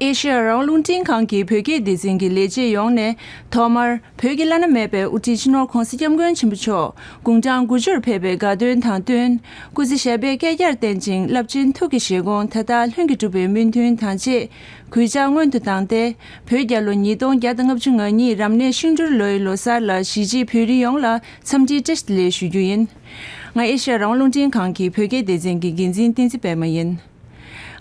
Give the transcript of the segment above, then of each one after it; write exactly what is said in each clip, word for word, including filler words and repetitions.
ཨེ་ཤེ་ཡ་རང་དབང་རླུང་འཕྲིན་ཁང་གི་བོད་སྐད་སྡེ་ཚན་གྱི་ལས་བྱེད་ཡོངས་ནས་ཐོག་མར་བོད་ཀྱི་བླ་ན་མེད་པའི་དབུ་ཁྲིད་སྤྱི་ནོར་༧གོང་ས་༧སྐྱབས་མགོན་ཆེན་པོ་མཆོག་དགུང་གྲངས་དགུ་བཅུར་ཕེབས་པའི་དགའ་སྟོན་དང་བསྟུན། སྐུ་ཚེ་ཞབས་པད་བསྐལ་བརྒྱར་བརྟན་ཅིང་རླབས་ཆེན་ཐུགས་ཀྱི་བཞེད་དགོངས་ད་ལྟ་ལྷུན་གྱིས་གྲུབ་པའི་སྨོན་འདུན་དང་བཅས། གུས་ཕྱག་སྔོན་དུ་བཏང་སྟེ། བོད་རྒྱལ་ལོ་ཉིས་སྟོང་བརྒྱ་དང་ལྔ་བཅུ་ང་གཉིས་རབ་གནས་ཤིང་འབྲུག་ལོའི་ལོ་གསར་ལ་གཞིས་བྱེས་བོད་རིགས་ཡོངས་ལ་འཚམས་འདྲིའི་བཀྲ་ཤིས་བདེ་ལེགས་ཞུ་རྒྱུ་ཡིན། ང་ཨེ་ཤེ་ཡ་རང་དབང་རླུང་འཕྲིན་ཁང་གི་བོད་སྐད་སྡེ་ཚན་གྱི་འགན་འཛིན་བསྟན་འཛིན་པད་མ་ཡིན།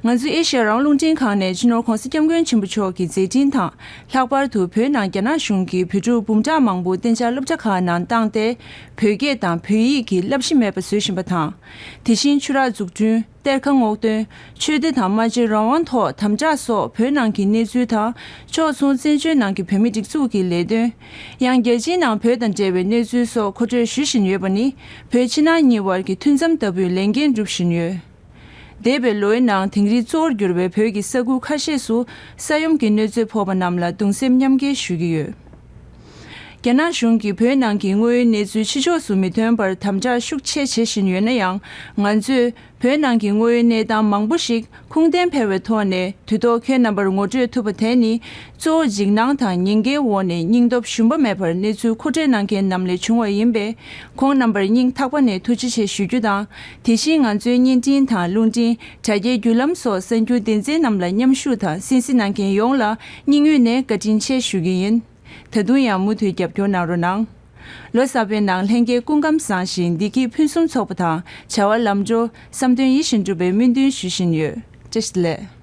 ང་ཚོའི་ཨེ་ཤེ་ཡ་རང་དབང་རླུང་འཕྲིན་ཁང་ནས་སྤྱི་ནོར་༧གོང་ས་༧སྐྱབས་མགོན་ཆེན་པོ་མཆོག་གི་མཛད་འཕྲིན་དང་། ལྷག་པར་དུ་བོད་ནང་རྒྱ་ནག་གཞུང་གིས་བོད་ཕྲུག་འབུམ་ཕྲག་མང་པོ་གཏན་འཇགས་སློབ་གྲྭ་ཁག་ནང་བཏང་སྟེ། བོད་སྐད་དང་བོད་ཡིག་གི་བསླབ་གཞི་མེད་པ་བཟོ་བཞིན་པ་དང་། དེ་བཞིན་ཆུ་རགས་འཛུགས་སྐྲུན། གཏེར་ཁ་སྔོག་འདོན། ཆོས་སྡེ་དང་སྨྲ་བརྗོད་རང་དབང་ཐོག་དམ་དྲག་སོགས་བོད་ནང་གི་གནས་ཚུལ་དང་། ཕྱོགས་མཚུངས་བཙན་བྱོལ་ནང་གི་བོད་མི་སྒྲིག་འཛུགས་ཀྱི་ལས་དོན། ཡང་རྒྱལ་སྤྱིའི་ནང་བོད་དང་འབྲེལ་བའི་གནས་ཚུལ་སོགས་མཁོ་སྤྲོད་ཞུ་བཞིན་ཡོད་པ་ནི། བོད་ཕྱི་ནང་གཉིས་བར་གྱི་མཐུན་མཚམས་ལྟ་བུའི་ལས་འགན་སྒྲུབ་བཞིན་ཡོད། འདས་པའི་ལོའི་ནང་དིང་རིའི་གཙོ་བོར་གྱུར་པའི་བོད་ཀྱི་ས་ཁུལ་ཁ་ཤས་སུ་ས་ཡོམ་གྱི་གནོད་འཚེ་ཕོག་པ་རྣམས་ལ་གདུང་སེམས་མཉམ་སྐྱེད་ཞུ་གི་ཡོད། རྒྱ་ནག་གཞུང་གིས་བོད་ནང་གི་དངོས་ཡོད་གནས་ཚུལ་ཕྱི་ཕྱོགས་སུ་མི་ཐོན་པར་དམ་དྲག་ཤུགས་ཆེ་བྱེད་བཞིན་ཡོད་ན་ཡང་། ང་ཚོས་བོད་ནང་གི་དངོས་ཡོད་གནས་སྟངས་མང་པོ་ཞིག་ཁུངས་ལྡན་འཕེར་བའི་ཐོག་ནས་དུས་ཐོག་ཁྱེད་རྣམ་པར་ངོ་སྤྲོད་ཐུབ་པ་དེ་ནི། གཙོ་བོ་འཇིགས་སྣང་དང་ཉེན་ཁའི་འོག་ནས་སྙིང་སྟོབས་ཞུམ་པ་མེད་པར་གནས་ཚུལ་མཁོ་སྤྲོད་གནང་མཁན་རྣམས་ལས་བྱུང་བ་ཡིན་པས། ཁོང་རྣམ་པར་སྙིང་ཐག་པ་ནས་ཐུགས་རྗེ་ཆེ་ཞུ་རྒྱུ་དང་། དེ་བཞིན་ང་ཚོའི་བརྙན་འཕྲིན་དང་རླུང་འཕྲིན། དྲ་རྒྱའི་བརྒྱུད་ལམ་སོགས་གསར་འགྱུར་སྡེ་ཚན་རྣམས་ལ་མཉམ་ཞུགས་དང་གསན་གཟིགས་གནང་མཁན་ཡོངས་ལ་སྙིང་དབུས་ནས་བཀའ་དྲིན་ཆེ་ཞུ་གི་ཡིན། ད་དུང་ཡང་མུ་མཐུད་རྒྱབ་སྐྱོར་གནང་རོགས་གནང་། ལོ་གསར་པའི་ནང་ལྷན་རྒྱས་སྐུ་ཁམས་བཟང་ཞིང་བདེ་སྐྱིད་ཕུན་སུམ་ཚོགས་པ་དང་བྱ་བ་ལམ་འགྲོ། བསམ་དོན་ཡིད་བཞིན་འགྲུབ་པའི་སྨོན་འདུན་ཞུ་བཞིན་ཡོད། བཀྲ་ཤིས་བདེ་ལེགས།